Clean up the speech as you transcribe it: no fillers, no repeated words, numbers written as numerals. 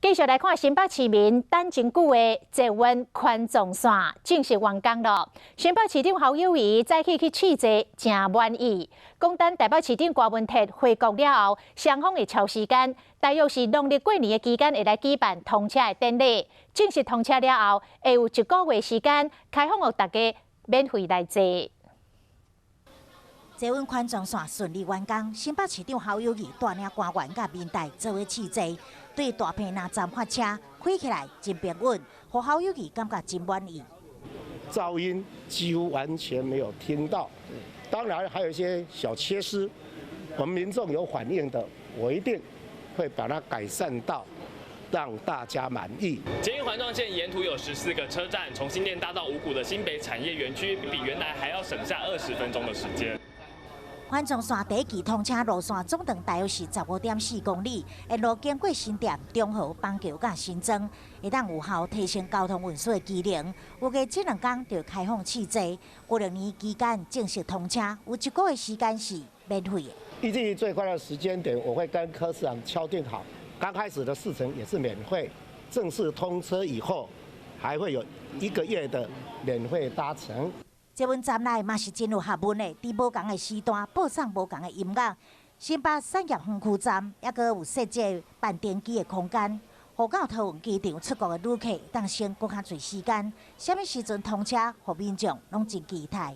繼續來看新北市民等真久的捷運環狀線正式完工了。新北市長侯友宜早起去試坐，誠滿意。講等台北市長柯文哲回國了後，雙方會敲時間，大約是農曆過年的期間會來舉辦通車的典禮。正式通車了後，會有一個月時間開放予大家免費來坐。捷運環狀線順利完工，新北市長侯友宜帶領官員佮民代做伙試坐，對大坪林站發車，開起來真平穩，予侯友宜感覺真滿意。噪音幾乎完全沒有聽到，當然還有一些小缺失，我們民眾有反映的，我一定會把它改善到讓大家滿意。捷運環狀線沿途有14個車站，從新店搭到五股的新北產業園區，比原來還要省下20分鐘的時間。環狀線第一期通車路線總長大約是15.4公里，沿路經過新店、中和、板橋佮新莊，會當有效提升交通運輸的機能。預計這兩工就開放試坐，過年期間正式通車，有一個月時間是免費的。預計最快的時間點，我會跟柯市長敲定好，剛開始的試乘也是免費，正式通車以後，還會有一個月的免費搭乘。捷運站內嘛是真有學問的，佇無仝的時段播送無仝的音樂。新北產業園區站猶閣有設置辦登機的空間，予到桃園機場出國的旅客當省閣較濟時間。啥物時陣通車，予民眾攏真期待。